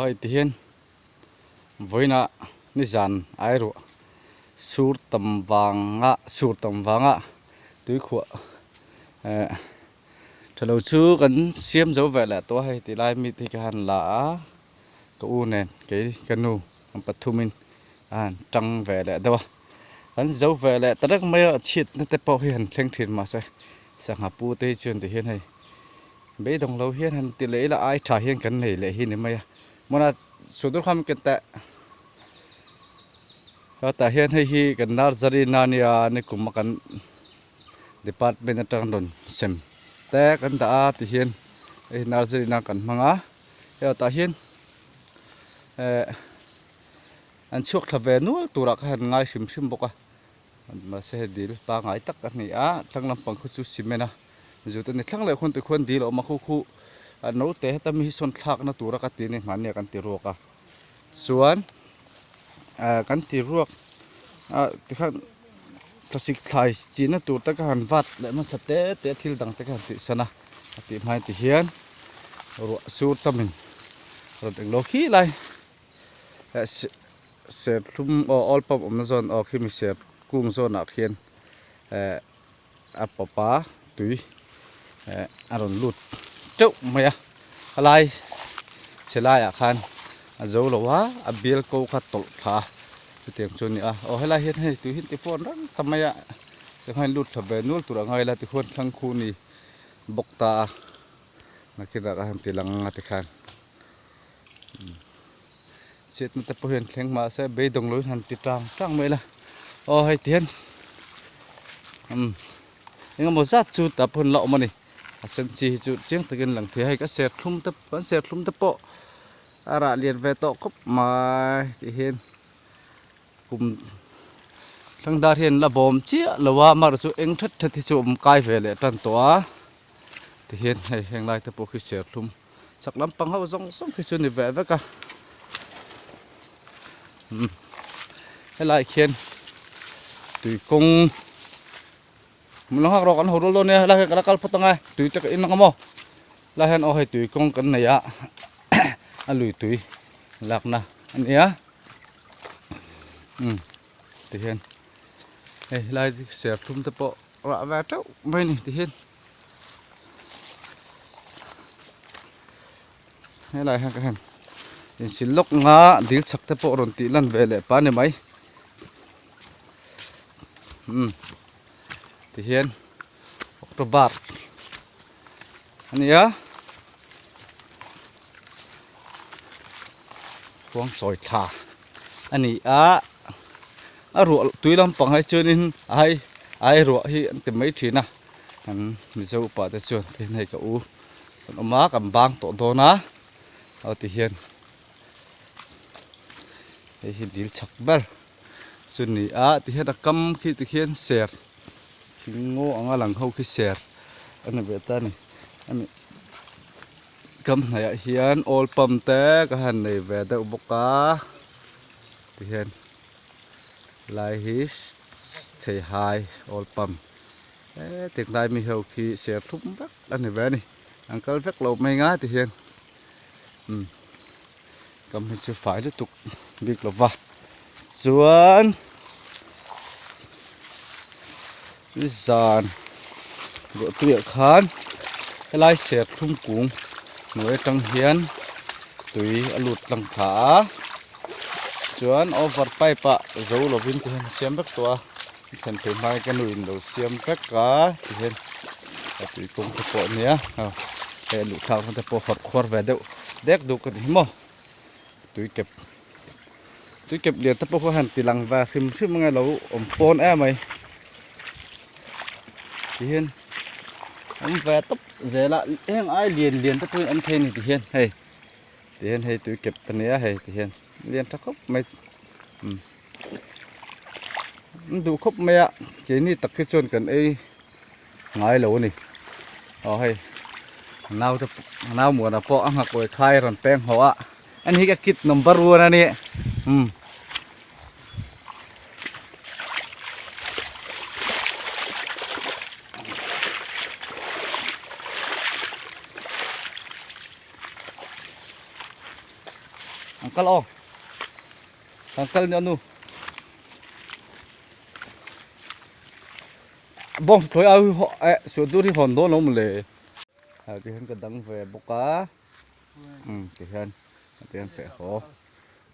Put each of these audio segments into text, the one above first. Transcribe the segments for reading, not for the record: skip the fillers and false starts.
Aw hei tihian vawiinah nizan airuah sur tam vanga sur tam vanga tuikhuah eh tha lo chu kan siam zo ve leh tawh a hei tilai mi te hi ka han la a ka u nen kei ka nu an pathumin a han tang ve leh deuh a an zo ve leh ta reng mai a chhiatna te pawh hi han thleng thin mahse sangha pu te hi chuan tihian hei beidawng lo hian han ti leh ila ai tha hian kan nei leh hi ni mai a hmuna sudur kha min ken teh hetah hian hei hi kan nursery na nia nikum a kan department atang rawn sem te kan dah a tihian hei nursery na kan hmang a hei tah hian eh an chhuak thla ve nual turah kha han ngai hrim hrim bawk a mahse hei dil pangai tak a ni a thlang lampang khu chu cement a zut a ni thlang leh khawn tikhuan dil a awm a khu khu a naute heta mi hi sawn thlakna tura ka ti a ni hmanni ah kan ti ruak a chuan ah kan ti ruak a tikhan thlasik thlai chihna tur te ka han vat leh hmasa te te thil dang te ka han tih san a a tih hmain tihian ruah sur tamin rawn englo khi lai eh serthlum aw oil pump awmna zawn aw khimi ser kung zawnah khian eh a pawp a tui eh a rawn lut teuh mai a helai chhe laiah khan a zo lo a a bial ko kha tawlh thla a chutiang chu a ni a aw helai hian hei tui hi an ti fawn rang ta mai a sangha in lut thla ve nual tur a ngai la tikhuan thlang khu ni bawk ta a nakinah ka han ti lang anga tikhan chhiatna te pawh hian thleng mahse beidawng loin han ti tang tang mai la aw hei ti hian umm engemaw zat chu tah pawh an la awm a ni a sen chi hi chu chiang takin lang thei a hei ka serthlum te kan serthlum te pawh a rah lian ve tawh khawp mai tih hian kum thangdar hian la bawm chiah lo a amaherawhchu chu eng that that hi chu awm kai ve leh tan tawh a ti hian hei heng lai te pawh khi serthlum. Chak lampang ho zawng zawng khi chu ni ve vek a umm helai khian tui kawng hmun lo nghak rawh kan ho rual dawn nia helai hian ka la kal phawt ang e tui te ka in ang a maw helai hian aw hei tui kawng kan nei a a lui tui lakna a ni a umm tihian hei helai serthlum te pawh rah ve teuh mai a ni tihian. Helai hian ka han insil lawk nga dil chhak te pawh rawn tih lan ve leh pa ni mai umm tihian October a ni a khuang chawi thla a ni a a ruah tui lampang hi chuanin ai ai ruah hi an ti mai thin a. Kan Mizo upa te chuan tihian hei ka u kan awm a kan bang tawh dawn a aw tihian hei hi dil chak ber chu ni a tihian a kam khi tikhian ser thing ngaw anga lang ho khi ser a ni ve ta a ni hemi kam hnaih ah hian oil pump te ka han nei ve deuh bawk a tihian lai hi theihai oil pump. He tinglai mi ho khi serthlum vek a ni ve a ni an kal vek lo mai nga ti hian umm kam hi chu fai lutuk bik lo va chuan zan ruahtuiah khan helai serthlum kung hnuai atang hian tui a lut tlang thla a chuan over pipe ah zo lovin ti hian a siam vek tawh a. Thlen thei hmai ka nu in lo siam vek a tihian a tui kawng te pawh ania aw hei a luh thlak na te pawh hawrh khuar ve deuh dek duk a ni hi maw tui kep tui kep lian te pawh kha han ti lang ve hrim hrim ange lo awm pawn em mai tihian awm ve tawp zel a heng ai lian lian te pawhin awm thei a ni tihian hei tihian hei tui kep a nia hei tihian lian tha khawp mai umm. An duh khawp mai a keini tak hi chuan kan ei ngai lo a ni aw hei nau te nau muana pawh a nghakawih khai a rawn peng haw a ani hi ka kid number one a ni umm. An kal aw. Kan kal nia nu. Bawng thlawi a eh suah tur hi hawn dawn lo maw le. Ti hian ka dang ve bawk a. Umm ti hian ti hian feh haw.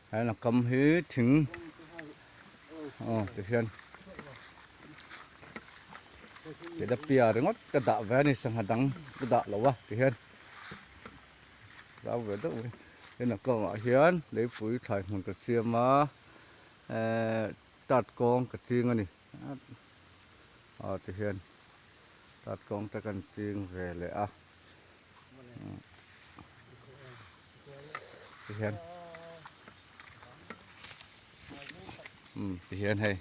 Hian a kam hi thing aw ti hian tilapia ringawt ka dah ve a ni sangha dang ka dah lo a ti hian. Zau ve deuh mai heng a kawngah hian leipui thlai hmun ka siam a ehh tat kawng ka ching a ni aw ti hian tat kawng te kan ching ve leh a ti hian umm ti hian hei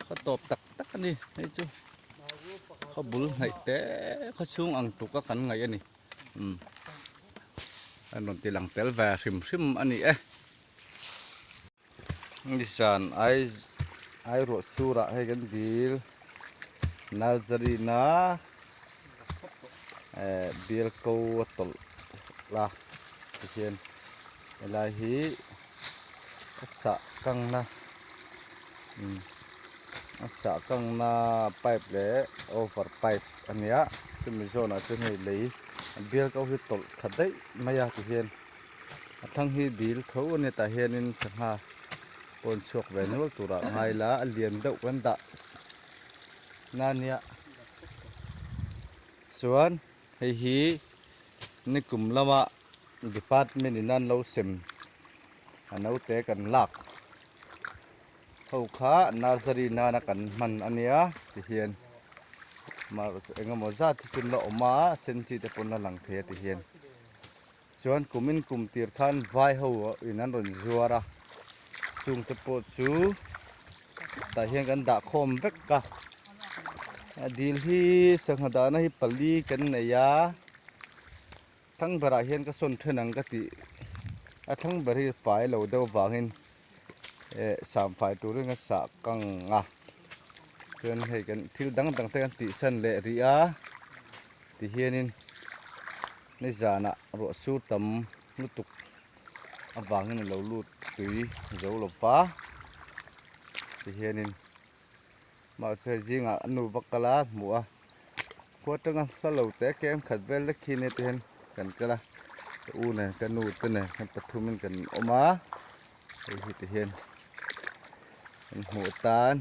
khaw tawp tak tak a ni hei chu khaw bul hnaih te khaw chhung ang tuk a kan ngaih a ni. Umm an rawn ti lang tel ve hrim hrim a ni e. Nizan ai ai ruah surah hei kan dil nursery na eh bial ko a tawlh la tihian helai hi a sah kangna umm a sah kangna pipe leh over pipe a nia chumi zawnah chuan hei lei bial ko hi tawlh tha daih mai a tihian a thlang hi dil tho a nia tah hianin sangha pawn chhuak ve nual turah ngai la a lian deuh kan dah na nia chuan hei hi nikum lama department in an lo sem a naute kan lak. Ho kha nursery nana kan hman a nia tihian amaherawhchu eng emaw zat hi chu an la awm a sen chi te pawn a lang thei a tihian chuan kumin kum tir khan vai ho in an rawn zuar a chung te pawh chu tah hian kan dah khawm vek a a dil hi sangha dahna hi pali kan nei a thlang berah hian ka sawn then ang ka tih a thlang ber hi fai lo deuh avangin. Eh sam fai turin a sah kang a chuan hei kan thil dang dang te kan tih san leh rih a tihianin nizanah ruah sur tam lutuk avangin a lo lut tui zo lo va tihianin mahse hei zingah a nu va kal a hmuh a khua atanga hla lo te kem khat vel lek khi nia tihian kan kal a ka u nen ka nu te nen khan pathumin kan awm a hei hi tihian kan hmuh tan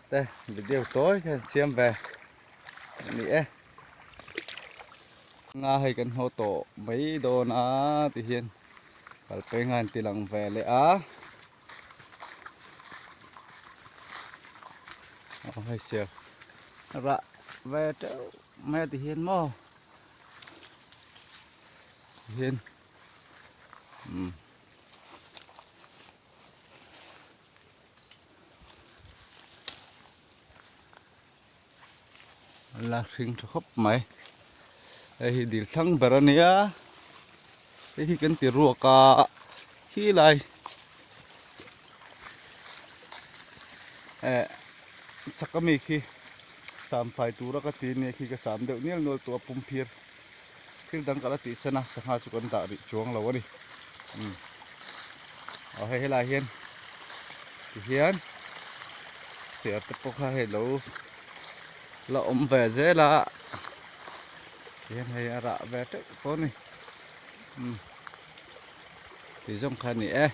te video tawi khan siam ve a ni e nga hei kan haw tawh mai dawn a tihian kalpeng a inti lang ve leh a. Aw hei siam rah ve teuh mai a ti hian maw hian umm la hring tha khawp mai hei hi dil thlang ber a nia hei hi kan ti ruak a khi lai eh chak ami khi sam fai tura ka ti ania khi ka sam deuh nial nual tawh a pum phir thil dang ka la tih san a sangha chu kan dah rih chuang lo a ni umm aw hei helai hian tihian chhiar te pawh kha hei lo la awm ve zel a tihian hei a rah ve teuh tawh a ni umm tih zawng kha a ni e.